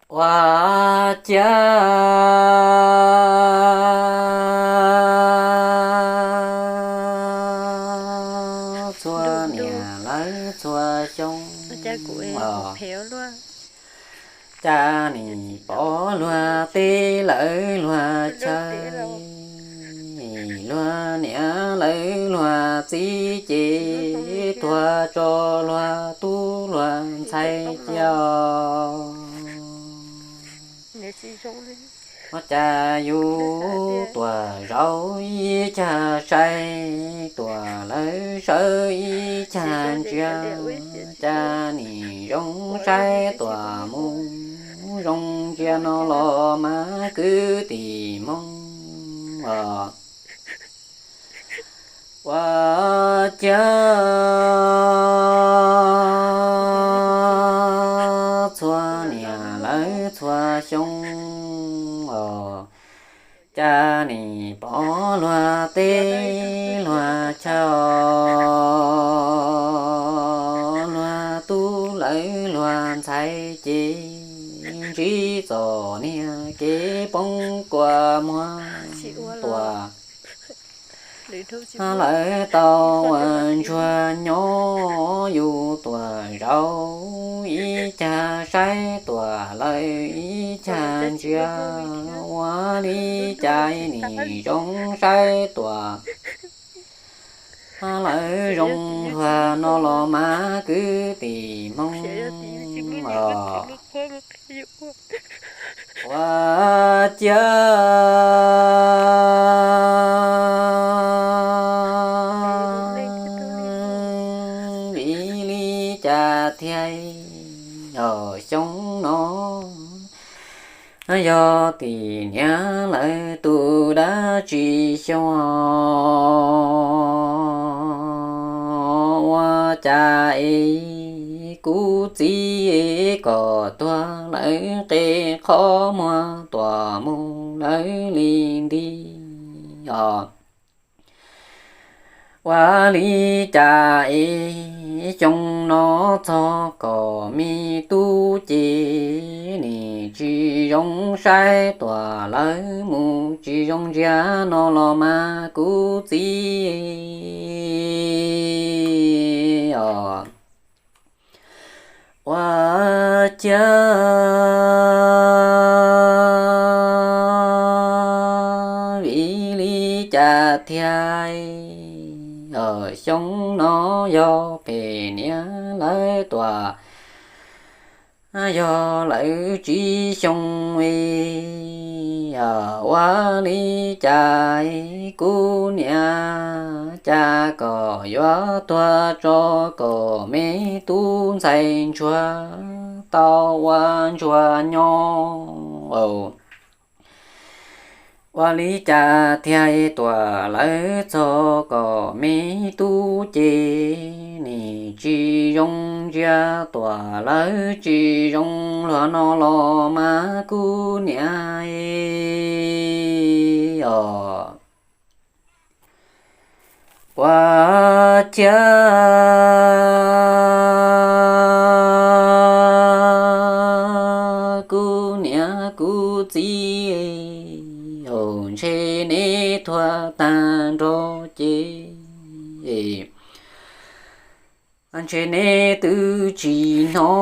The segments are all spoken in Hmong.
Ua ciav txhua niam lawv txhua xyoo, cas nim pom luag teb lawv luag chaw, luag niam lawv luag txiv ces tuag tso luag tub luag ntxhais cia. Ua cas yus tuam zaum ib cag saib tuam lawv sawv ib cag ntsia, cas nim zoo saib tuam mus zoo ntsia no los mas kwv tij Hmoob os. Ua ciav txhua niam lawv txhua xyoo os, cas nim pom luag teb luag chaw, luag tub lawv luag ntxhais ces ntsib txom nyem kev poob kua muag tuam. Lawv tau ua ntsuag nyob yus tuam zaum ib cag saib tuam lawv ib cag ntsia, ua li cas nim zoo saib tuam lawv zoo luag no los mas kwv tij Hmoob os. Ua ciav vim li cas thiaj os xyoo no, yog tim niam lawv tus dab tsi xyoo, ua cas es kuv txiv kom tuag lawv qe qhov muag tuam mus lawv li nti os. Ua li cas es xyoo no txog kom me tub ces nim tsis zoo saib tuam lawv mus tsis zoo ntsia no los mas kuv txiv os. Ua ciav vim li cas thiaj os xyoo no yog pem niam lawv tuam, yog lawv tsis xyoo es ua li cas kuv niam cas kom yuav tuag tso kom me tub ntxhais ntsuag tau ua ntsuag nyob. Ua li cas thiaj tuam lawv txog kom me tub ces nim tsis zoo ntsia tuam lawv tsis zoo luag no los mas kuv niam os. Ua ciav kuv niam kuv txiv, ntshe neb tuag tag nrho ces ntshe neb twb tsis hnov,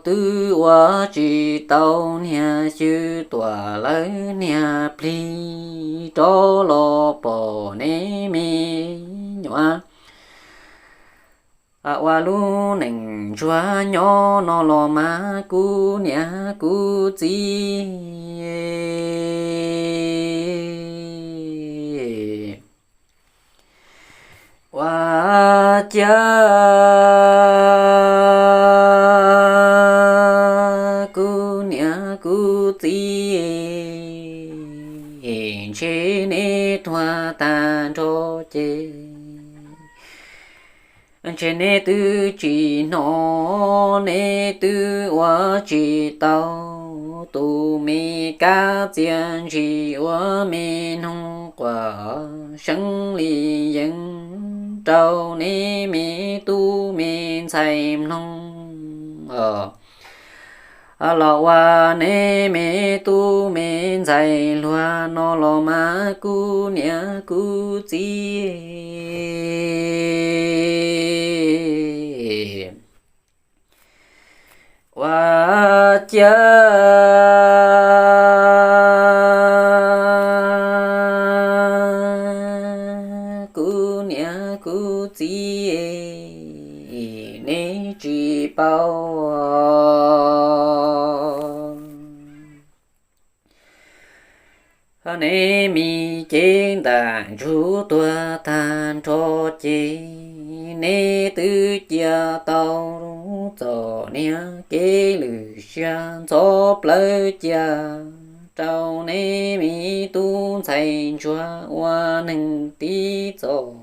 twb ua tsis tau niag xyw tuam lawv niag plig rov los pom neb me nyuam ua lub neej ntsuag nyob no los mas kuv niam kuv txiv. Ua ciav kuv niam kuv txiv, ntshe neb tuag tag nrho ces ntshe neb twb tsis hnov, neb twb ua tsis tau tus me kab txiaj ntsim ua me noog quas seeb li yeeb rau neb me tub me ntxhais mloog. los ua neb me tub me ntxhais hluas no los mas kuv niam kuv txiv ua ciav kuv niam kuv txiv neb tsis paub. Neb me cev ntam ntsuag tuag tag nrho ces neb twb cia tau txom nyem kev lwm siab ntxhov plawv cia rau neb me tub ntxhais ntsuag ua neeg tib txom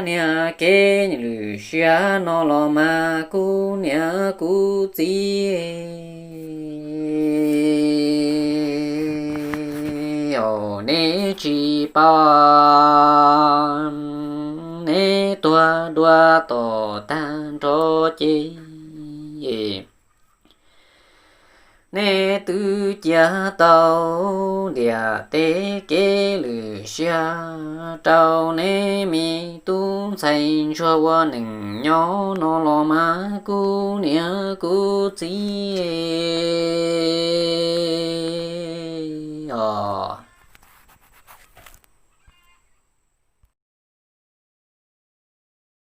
nyem kev lwm siab no los mas kuv niam kuv txiv os neb tsis paub. Neb tuag dua tom tag nrho ces neb twb cia tau ntiam teb kev lwm siab rau neb me tub ntxhais ntsuag ua neeg nyob no los mas kuv niam kuv txiv